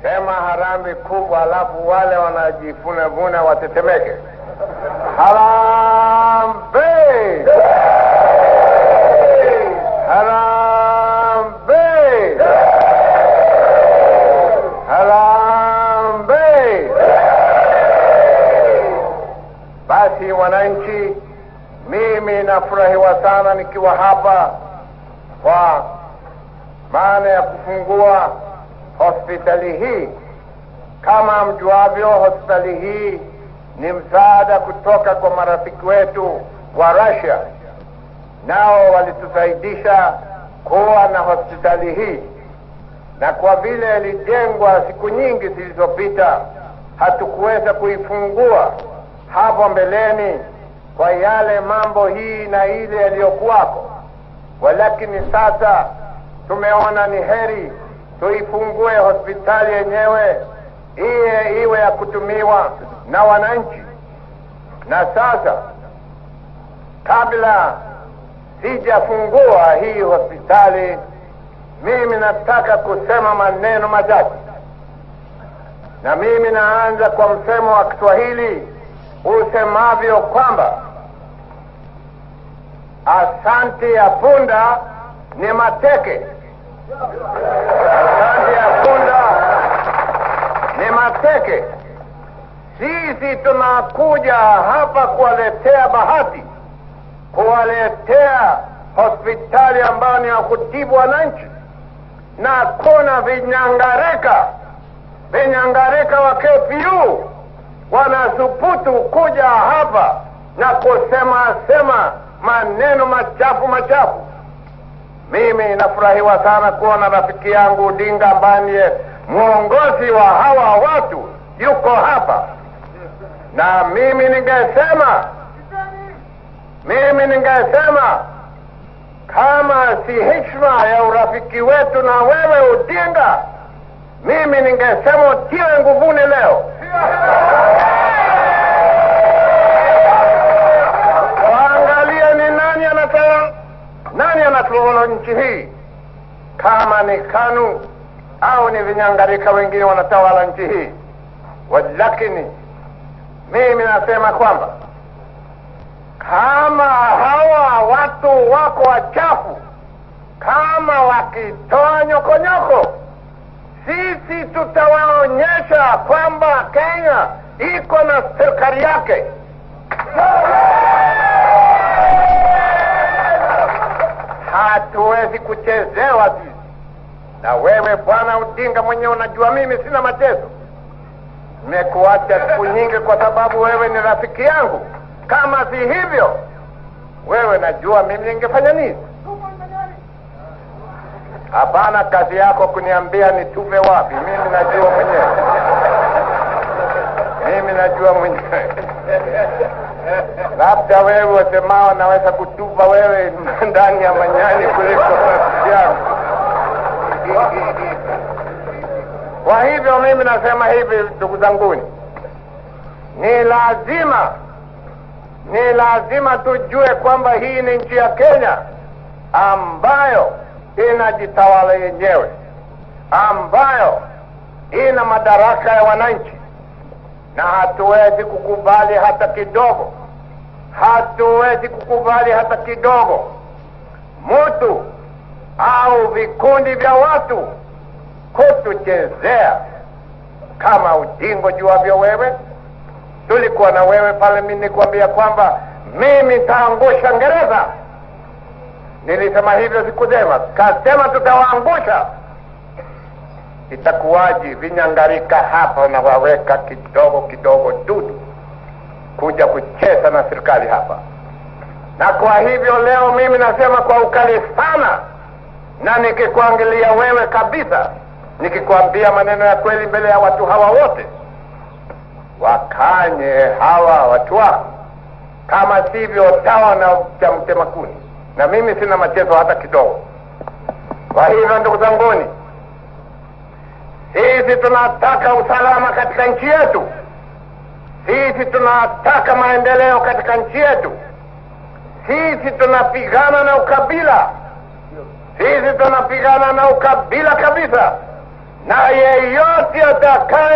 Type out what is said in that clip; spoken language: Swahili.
Sema harambee kubwa, alafu wale wanajifunavuna watetemeke. Harambee! Harambee! Harambee! Basi wananchi, mimi nafurahiwa sana nikiwa hapa kwa maana ya kufungua hospitali hii. Kama mjuavyo, hospitali hii ni msaada kutoka kwa marafiki wetu wa Russia, nao walitusaidisha kuwa na hospitali hii, na kwa vile ilijengwa siku nyingi zilizopita, hatukuweza kuifungua hapo mbeleni kwa yale mambo hii na ile yaliyokuwako, walakini sasa tumeona ni heri tuifungue hospitali yenyewe iye iwe ya kutumiwa na wananchi. Na sasa kabla sijafungua hii hospitali, mimi nataka kusema maneno machache, na mimi naanza kwa msemo wa Kiswahili usemavyo kwamba asante ya punda ni mateke. Asante ya punda ni mateke. Sisi tunakuja hapa kuwaletea bahati, kuwaletea hospitali ambayo ni ya kutibu wananchi, na kuna vinyangarika wa KPU wanathubutu kuja hapa na kusema sema maneno machafu machafu. Mimi nafurahiwa sana kuona rafiki yangu Odinga ambaye ndiye mwongozi wa hawa watu yuko hapa, na mimi ningesema kama si heshima ya urafiki wetu na wewe Odinga, mimi ningesema utiwe nguvuni leo. Waangalie ni nani anatawala, nani anatawala nchi hii, kama ni KANU au ni vinyangarika wengine wanatawala nchi hii. Walakini mimi nasema kwamba kama hawa watu wako wachafu, kama wakitoa nyokonyoko, sisi tutawaonyesha kwamba Kenya iko na serikali yake. Hatuwezi kuchezewa sisi. Na wewe Bwana Odinga mwenyewe unajua mimi sina machezo. Nimekuacha siku nyingi kwa sababu wewe ni rafiki yangu. Kama si hivyo, wewe najua mimi ningefanya nini? Hapana, kazi yako kuniambia nitupe wapi. Mimi najua mwenyewe. Mimi najua mwenyewe. Labda wewe wasemao naweza kutupa wewe ndani ya manyani kuliko rafiki yangu. Kwa hivyo mimi nasema hivi, ndugu zanguni, ni lazima tujue kwamba hii ni nchi ya Kenya ambayo inajitawala yenyewe, ambayo ina madaraka ya wananchi, na hatuwezi kukubali hata kidogo, hatuwezi kukubali hata kidogo mtu au vikundi vya watu kutuchezea kama ujingo juavyo wewe. Tulikuwa na wewe pale, mimi nikwambia kwamba mimi nitaangusha Ngereza. Nilisema hivyo, sikusema, kasema tutawaangusha. Itakuwaji vinyangarika hapa na waweka kidogo kidogo dudu kuja kucheza na serikali hapa? Na kwa hivyo leo mimi nasema kwa ukali sana, na nikikuangalia wewe kabisa, nikikwambia maneno ya kweli mbele ya watu hawa wote, wakanye hawa watu wako, kama sivyo tawa na cha mtema kuni. Na mimi sina machezo hata kidogo. Kwa hivyo ndugu zanguni, sisi tunataka usalama katika nchi yetu, sisi tunataka maendeleo katika nchi yetu, sisi tunapigana na ukabila, sisi tunapigana na ukabila kabisa. Na yeyote atakaye